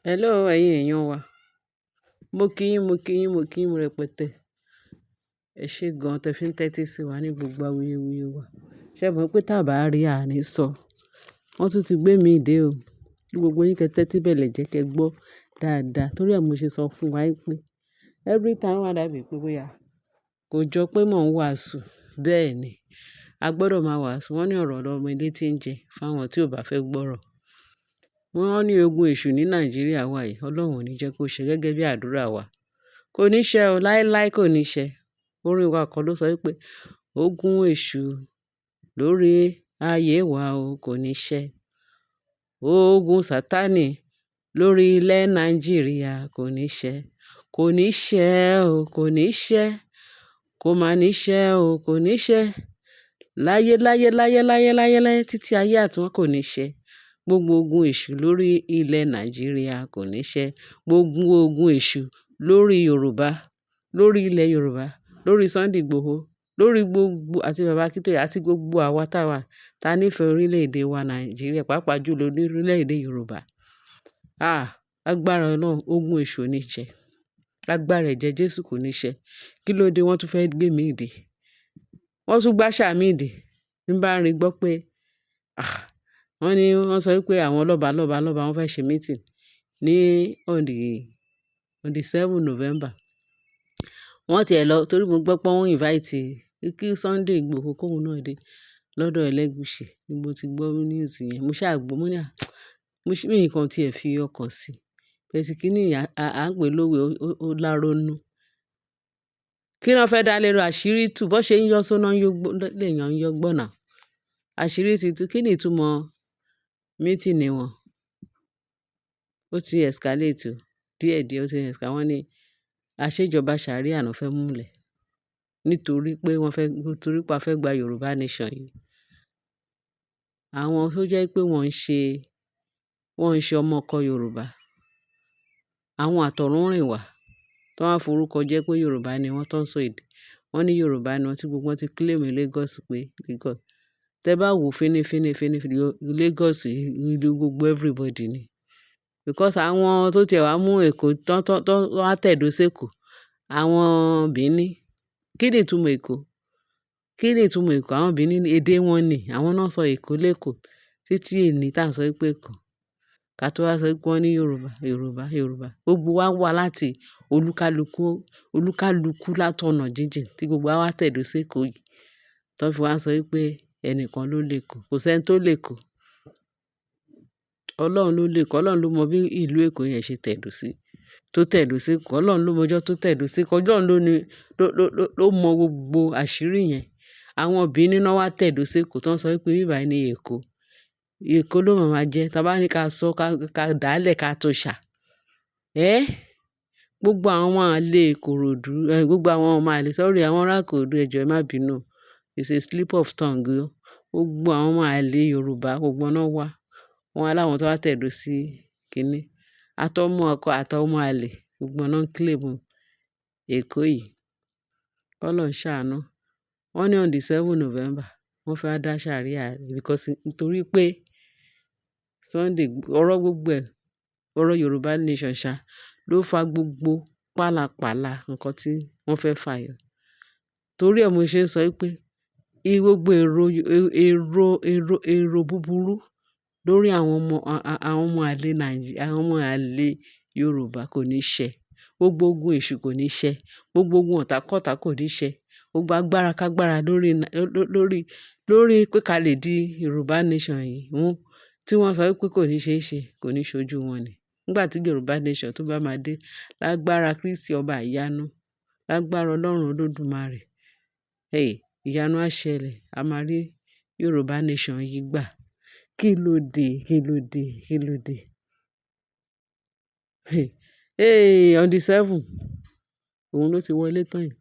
Hello ẹ̀yin èèyàn wa. Mo kí yín, mo kí yín, mo kí yín rẹpẹtẹ. Ẹ ṣé gan tẹ fi ń tẹ́tí sí wa ní gbogbo awuyewuye wa. Ṣé ẹ mọ̀ pé tá bá rí àní sọ. Wọ́n tún ti gbé mi dé o. Kí gbogbo yín kẹ tẹ́tí bẹ̀lẹ̀ jẹ́ kẹ gbọ́ dáadáa. Torí ẹ mo ṣe sọ fún wa pé every time wá dàbí pé bóyá kò jọ pé mò ń wàásù. Bẹ́ẹ̀ ni, a gbọdọ̀ máa wàásù. Wọ́n ní ọ̀rọ̀ lọmọ ilé tí ń jẹ fún àwọn tí ò bá fẹ́ gbọ́rọ̀. Wọ́n ní ogun èṣù ní Nàìjíríà wa yìí. Ọlọ́run ò ní jẹ́ kó ṣe gẹ́gẹ́ bí àdúrà wa. Kò ní ṣẹ o, láíláí kò ní ṣẹ. Orin wa kan ló sọ wípé ogun èṣù lórí ayé wa o kò ní ṣẹ. Ogun Sátánì lórí ilẹ̀ Nàìjíríà kò ní ṣẹ. Kò ní ṣẹ o, kò ní ṣẹ. Kò má ní ṣẹ o, kò ní ṣẹ. Láyé, láyé, láyé, láyé, láyé, láyé títí ayé àtúnwá kò ní ṣẹ. Gbogbo ogun èṣù lórí ilẹ̀ Nàìjíríà kò ní ṣẹ. Gbogbo ogun èṣù lórí Yorùbá, lórí ilẹ̀ Yorùbá, lórí Sunday Igboho, lórí gbogbo àti bàbá Akintoye àti gbogbo àwa táa wà, tá nífẹ̀ẹ́ orílẹ̀-èdè wa Nàìjíríà, pàápàá jù lọ ní orílẹ̀-èdè Yorùbá. Ah! Agbára Ọlọ́run, ogun èṣù ò ní ṣẹ. Agbára ẹ̀jẹ̀ Jésù kò ní ṣẹ. Kí ló dé wọ́n tún fẹ́ gbé mi dé? Wọ́n tún gbàṣà mi dé. Ní bá rí gbọ́ pé, ah! Wọ́n ní wọ́n sọ wípé àwọn lọ́ba lọ́ba lọ́ba wọ́n fẹ́ ṣe meeting ní on the 7 November. Wọ́n ti ẹ̀ lọ torí mo gbọ́ pé wọ́n invite kí Sunday Igboho kóhun náà dé lọ́dọ̀ Elegushi ni mo ti gbọ́ news yẹn. Mo ṣáà gbọ́, mo ní à, mo ṣì, mi nǹkan tí ẹ fi ọkàn sí. But kíní à ń pè lówe ó láronú. Kí ni wọ́n fẹ́ dá lérò àṣírí tú? Bó ṣe ń yọ́ sóná lèèyàn ń yọ́ gbọ́nà. Àṣírí ti tú. Kí ni ìtumọ̀ meeting wọn? Ó ti escalate o. Díẹ̀díẹ̀ ó ti escalate. Wọ́n ní àṣejọba Sharia náà fẹ́ múlẹ̀. Nítorí pé wọ́n fẹ́, nítorí pé a fẹ́ gba Yorùbá nation yìí. Àwọn tó jẹ́ pé wọ́n ń ṣe ọmọ ọkọ Yorùbá. Àwọn àtọ̀runrìnwá tó wá forúkọ jẹ́ pé Yorùbá ni wọ́n tó ń sọ èdè. Wọ́n ní Yorùbá ni wọ́n tí gbogbo wọn ti claim Lagos pé Lagos. Tẹ bá wo fíní, fíní, fíní, fíní, Lagos ìlú gbogbo everybody ni. Because àwọn tó tiẹ̀ wá mú Èkó tán, tán, tán wá tẹ̀dó sí Èkó, àwọn Benin. Kí ni ìtumọ̀ Èkó? Kí ni ìtumọ̀ Èkó? Àwọn Benin èdè wọn ni. Àwọn náà sọ Èkó lékòó títí èní tí à ń sọ wípé Èkó. Ká tó wá sọ wípé wọ́n ní Yorùbá, Yorùbá, Yorùbá. Gbogbo wa wá láti olúkálukú, olúkálukú látọ̀nà jíjìn tí gbogbo wa wá tẹ̀dó sí Èkó yìí. Tán fi wá sọ wípé ẹnìkan ló lè Èkó. Kò sí ẹni tó lè Èkó. Ọlọ́run ló lè Èkó. Ọlọ́run ló mọ bí ìlú Èkó yẹn ṣe tẹ̀dó sí, tó tẹ̀dó sí Èkó. Ọlọ́run ló mọ ọjọ́ tó tẹ̀dó sí Èkó. Ọlọ́run ló ní, ló, ló, ló mọ gbogbo àṣírí yẹn. Àwọn Benin náà wá tẹ̀dó sí Èkó tó ń sọ wípé bíbà yìí ni Èkó. Èkó ló máa ma jẹ́. Tí a bá ní ká sọ ká, ká dálẹ̀ ká tó ṣà. Ẹ́! Gbogbo àwọn àlè Ìkòròdú, gbogbo àwọn ọmọ àlè, sorry àwọn ará Ìkòròdú ẹ jọ̀ọ́ ẹ má bínú. It's a slip of tongue o. Gbogbo àwọn ọmọ àlè Yorùbá gbogbo wọn náà wá. Wọ́n wá láwọn tó wá tẹ̀dó sí kíní. Atọ́mọ ọkọ àtọmọ àlè gbogbo wọn náà ń claim Èkó yìí. Kọ́lọ́run ṣàánú. Wọ́n ní on the 7 November wọ́n fẹ́ dá Sharia because nítorí pé Sunday ọ̀rọ̀ gbogbo ẹ̀, ọ̀rọ̀ Yorùbá nation ṣá ló fa gbogbo pálapàla nǹkan tí wọ́n fẹ́ fà yọ. Torí ẹ mo ṣe ń sọ wípé gbogbo èrò, èrò, èrò, èrò búburú lórí àwọn ọmọ àlè Nàìjíríà, àwọn ọmọ àlè Yorùbá kò ní ṣẹ. Gbogbo ogun èṣù kò ní ṣẹ. Gbogbo ogun ọ̀tàkọ́tà kò ní ṣẹ. Gbogbo agbára kágbára lórí, lórí, lórí pé ká lè di Yorùbá nation yìí mú tí wọ́n sọ wípé kò ní ṣe é ṣe, kò ní ṣojú wọn ni. Nígbà tí Yorùbá nation tó bá máa dé, lágbára Kristi ọba ìyanu, lágbára Ọlọ́run Olódùmarè. Hey! Ìyanu á ṣẹlẹ̀, a máa rí Yorùbá nation yìí gbà. Kí ló dé? Kí ló dé? Kí ló dé? Hey! On the 7, òun ló ti wọlé tán yìí.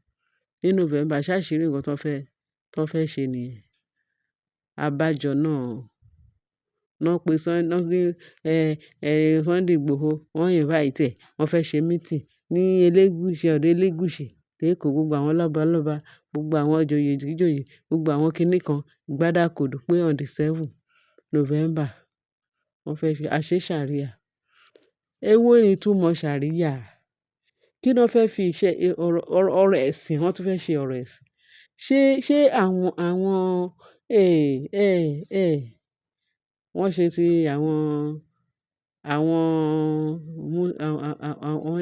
Ní November, ṣáàṣìrí nǹkan tó fẹ́ ṣe nìyẹn. Àbájọ náà, náà pé Sunday Igboho, wọ́n invite ẹ̀, wọ́n fẹ́ ṣe meeting ní Elegushi, ọ̀dọ̀ Elegushi l'Ékòó. Gbogbo àwọn lọ́balọ́ba, gbogbo àwọn ìjòyè ìjòyè, gbogbo àwọn kíní kan gbádàkodò pé on the 7 November wọ́n fẹ́ ṣe àṣẹ Sharia. Èwo ni ìtumọ̀ Sharia? Kí ni wọ́n fẹ́ fi ṣe ọ̀rọ̀, ọ̀rọ̀ ẹ̀sìn? Wọ́n tún fẹ́ ṣe ọ̀rọ̀ ẹ̀sìn. Ṣé àwọn wọ́n ṣe ti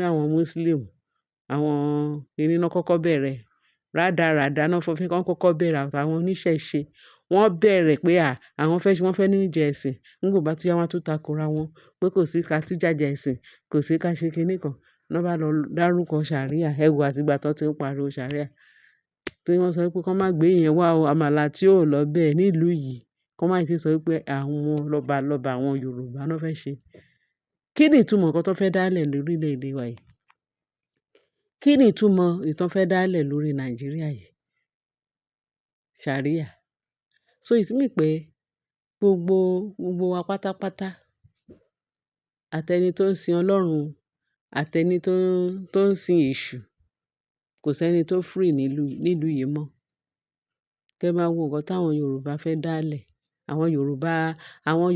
àwọn Muslim, àwọn kíni náà kọ́kọ́ bẹ̀rẹ̀. Rádaràda náà fẹ́ kí wọ́n kọ́kọ́ bẹ̀rẹ̀ àtàwọn oníṣẹ̀ṣe. Wọ́n bẹ̀rẹ̀ pé à, àwọn fẹ́ ṣe, wọ́n fẹ́ ní ìjà ẹ̀sìn. Nígbà bá tún yá, wọ́n tún takora wọn pé kò sí ká tún jàjà ẹ̀sìn, kò sí ká ṣe kíni kan. Wọ́n bá lọ dárúkọ Sharia. Ẹ wo àti ìgbà tí wọ́n ti ń pariwo Sharia. Tí wọ́n sọ wípé kí wọ́n má gbé ìyẹn wá o, àmàlà tí ò lọ bẹ́ẹ̀ nílùú yìí. Kí wọ́n má sì sọ wípé àwọn lọ́ba lọ́ba àwọn Yorùbá náà fẹ́ ṣe. Kí ni ìtumọ̀ nǹkan tó fẹ́ dá lẹ̀ lórílẹ̀ èdè wa yìí? Kí ni ìtumọ̀ ìtàn fẹ́ dá lẹ̀ lórí Nàìjíríà yìí? Sharia. So it mean pé gbogbo wa pátápátá, àti ẹni tó ń sin Ọlọ́run, àti ẹni tó ń sin èṣù, kò sí ẹni tó free nílùú yìí mọ́. Kẹ́ máa wo nǹkan táwọn Yorùbá fẹ́ dá lẹ̀. Àwọn Yorùbá, àwọn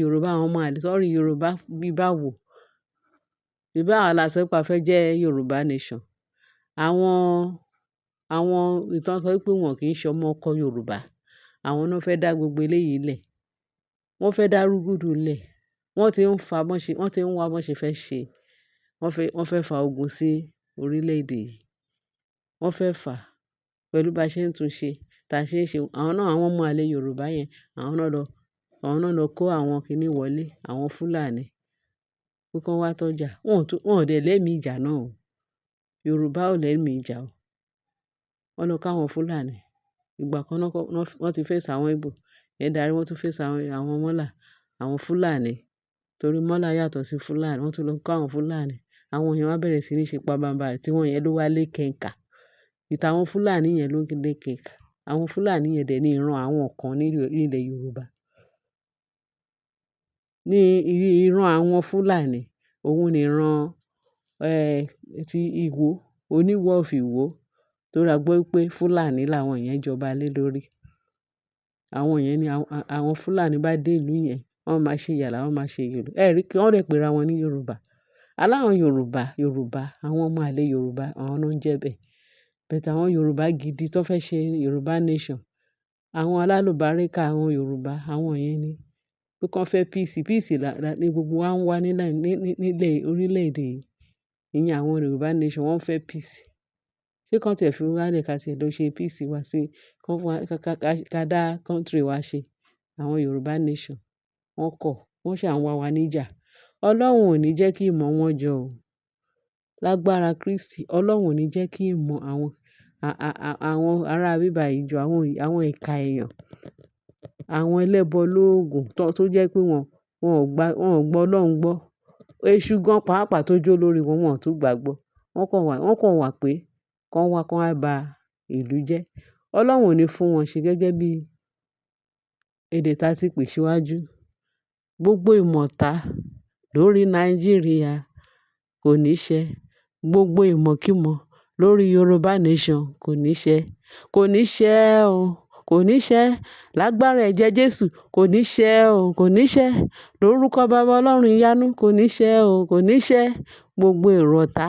ọmọ àlè, sorry Yorùbá bí báwo. Ṣebí àwa la sọ pé a fẹ́ jẹ́ Yorùbá nation. Àwọn ìtàn sọ wípé wọn kì í ṣe ọmọ ọkọ Yorùbá. Àwọn náà fẹ́ dá gbogbo eléyìí lẹ̀. Wọ́n fẹ́ dá rúgúdù lẹ̀. Wọ́n ti ń fa bọ́n ṣe, wọ́n ti ń wá bọ́n ṣe fẹ́ ṣe. Wọ́n fẹ́ fa ogun sí orílẹ̀ èdè yìí. Wọ́n fẹ́ fà pẹ̀lú bá ṣe ń tún ṣe, tá ṣe ń ṣe. Àwọn náà, àwọn ọmọ àlè Yorùbá yẹn, àwọn náà lọ kó àwọn kìíní wọlé, àwọn Fúlàní. Pé kí wọ́n wá tọ́jà. Wọn ò dẹ̀ lẹ́mìí ìjà náà o. Yorùbá ò lẹ́mìí ìjà o. Wọ́n lọ ká àwọn Fúlàní. Ìgbà kan náà wọ́n ti face àwọn Igbo. Ẹ darí wọ́n tún face àwọn mọ́là, àwọn Fúlàní. Torí mọ́là yàtọ̀ sí Fúlàní. Wọ́n tún lọ kó àwọn Fúlàní. Àwọn èèyàn wá bẹ̀rẹ̀ sí ní ṣe pabambarì tí wọ́n yẹn ló wá lé kẹ̀ǹkà. Ìta àwọn Fúlàní yẹn ló lé kẹ̀ǹkà. Àwọn Fúlàní yẹn dẹ̀ ní ìran àwọn kan nílẹ̀ Yorùbá. Ní ìran àwọn Fúlàní, òun ni ìran, ti Ìwó, Oníwọ̀ of Ìwó. Torí a gbọ́ pé Fúlàní làwọn yẹn jọba lé lórí. Àwọn yẹn ni àwọn Fúlàní bá dé ìlú yẹn, wọ́n máa ṣe yàrá, wọ́n máa ṣe yòlò. Ẹ rí i pé wọ́n dẹ̀ pera wọn ní Yorùbá. Aláwọn Yorùbá, Yorùbá, àwọn ọmọ àlè Yorùbá, àwọn náà ń jẹ bẹ́ẹ̀. But àwọn Yorùbá gidi tó fẹ́ ṣe Yorùbá nation, àwọn alálùbáríkà àwọn Yorùbá, àwọn yẹn ni. Pé kí wọ́n fẹ́ peace, peace la ní gbogbo wa ń wá nílẹ̀ orílẹ̀ èdè yìí. Ìyẹn àwọn Yorùbá nation wọ́n fẹ́ peace. Ṣé kí wọ́n tiẹ̀ fi wá lẹ̀ ká tí ẹ lọ ṣe peace wa sí, kí wọ́n fún wa ká dá country wa ṣe. Àwọn Yorùbá nation wọ́n kọ̀, wọ́n ṣà ń wá wa níjà. Ọlọ́run ò ní jẹ́ kí ìmọ̀ wọn jọ o. Lágbára Kristi, Ọlọ́run ò ní jẹ́ kí ìmọ̀ àwọn ará bíbà yìí jọ, àwọn ìka èèyàn, àwọn ẹlẹ́bọ lóògùn tó jẹ́ pé wọn ò gbọ́ Ọlọ́run gbọ́. Èṣù gan pàápàá tó jó lórí wọn, wọn ò tún gbàgbọ́. Wọ́n kàn wà pé kí wọ́n wá, kí wọ́n ba ìlú jẹ́. Ọlọ́run ò ní fún wọn ṣe gẹ́gẹ́ bí èdè tá tí pè síwájú. Gbogbo ìmọ̀ ọ̀tá lórí Nàìjíríà kò ní ṣẹ. Gbogbo ìmọ̀kímọ̀ lórí Yorùbá nation kò ní ṣẹ. Kò ní ṣẹ o, kò ní ṣẹ. Lágbára ẹ̀jẹ̀ Jésù kò ní ṣẹ o, kò ní ṣẹ. Lórúkọ baba Ọlọ́run ìyanu kò ní ṣẹ o, kò ní ṣẹ. Gbogbo èrò ọ̀tá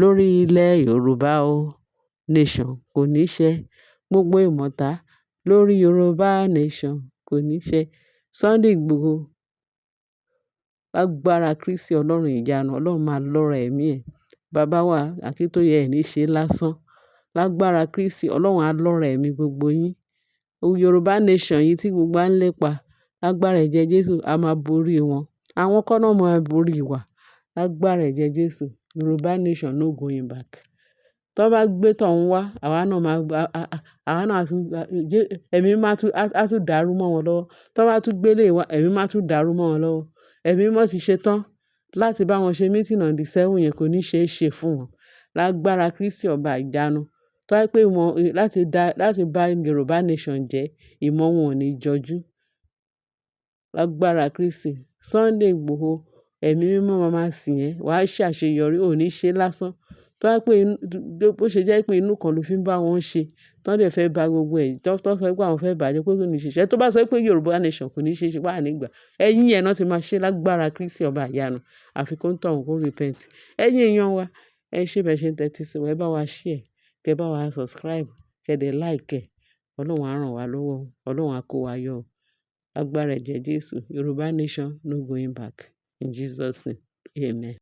lórí ilẹ̀ Yorùbá o nation kò ní ṣẹ. Gbogbo ìmọ̀ ọ̀tá lórí Yorùbá nation kò ní ṣẹ. Sunday Igboho, lágbára Kristi Ọlọ́run ìyanu, Ọlọ́run máa lọ́ra ẹ̀mí ẹ̀. Bàbá wa Akíntóyè ẹ̀ ní ṣe lásán. Lágbára Kristi, Ọlọ́run á lọ́ra ẹ̀mí gbogbo yín. Yorùbá nation yìí tí gbogbo wa ń lépa, lágbára ẹ̀jẹ̀ Jésù, a máa borí wọn. Àwọn kọ́ náà máa borí wa. Lágbára ẹ̀jẹ̀ Jésù, Yorùbá nation no going back. Tó bá gbé tọ̀ún wá, àwa náà máa gba, àwa náà tún, ẹ̀mí máa tún, á tún dàrú mọ́ wọn lọ́wọ́. Tó bá tún gbé lé wá, ẹ̀mí máa tún dàrú mọ́ wọn lọ́wọ́. Ẹ̀mí mímọ́ ti ṣe tán láti bá wọn ṣe meeting on the 7 yẹn kò ní ṣe é ṣe fún wọn. Lágbára Kristi ọba ìjánu. Tó bá jẹ́ pé wọn láti bá Yorùbá nation jẹ́, ìmọ̀ wọn ò ní jọjú. Lágbára Kristi, Sunday Igboho, ẹ̀mí mímọ́ máa máa sìn ẹ́, wà á ṣàṣeyọrí, ò ní ṣe lásán. Tó bá jẹ́ pé bó ṣe jẹ́ pé inú kan ló fi ń bá wọn ṣe, tó Tán dẹ̀ fẹ́ ba gbogbo ẹ̀, tó sọ pé àwọn fẹ́ bàjẹ́ pé kò ní ṣe ṣe. Tó bá sọ pé Yorùbá nation kò ní ṣe ṣe, wà nígbà. Ẹ̀yìn ẹ̀ náà ti máa ṣe lágbára Kristi ọba ìyanu. Àfi kó ń tọ̀hún kó repent. Ẹ̀yin èèyàn wa, ẹ ṣé bẹ́ẹ̀ ṣe ń tẹ́tí sí wa. Ẹ bá wa share, kẹ bá wa subscribe, kẹ dẹ̀ like ẹ̀. Ọlọ́run á ràn wá lọ́wọ́. Ọlọ́run á kó wa yọ. Lágbára ẹ̀jẹ̀ Jésù. Yorùbá nation, no going back. In Jesus' name. Amen.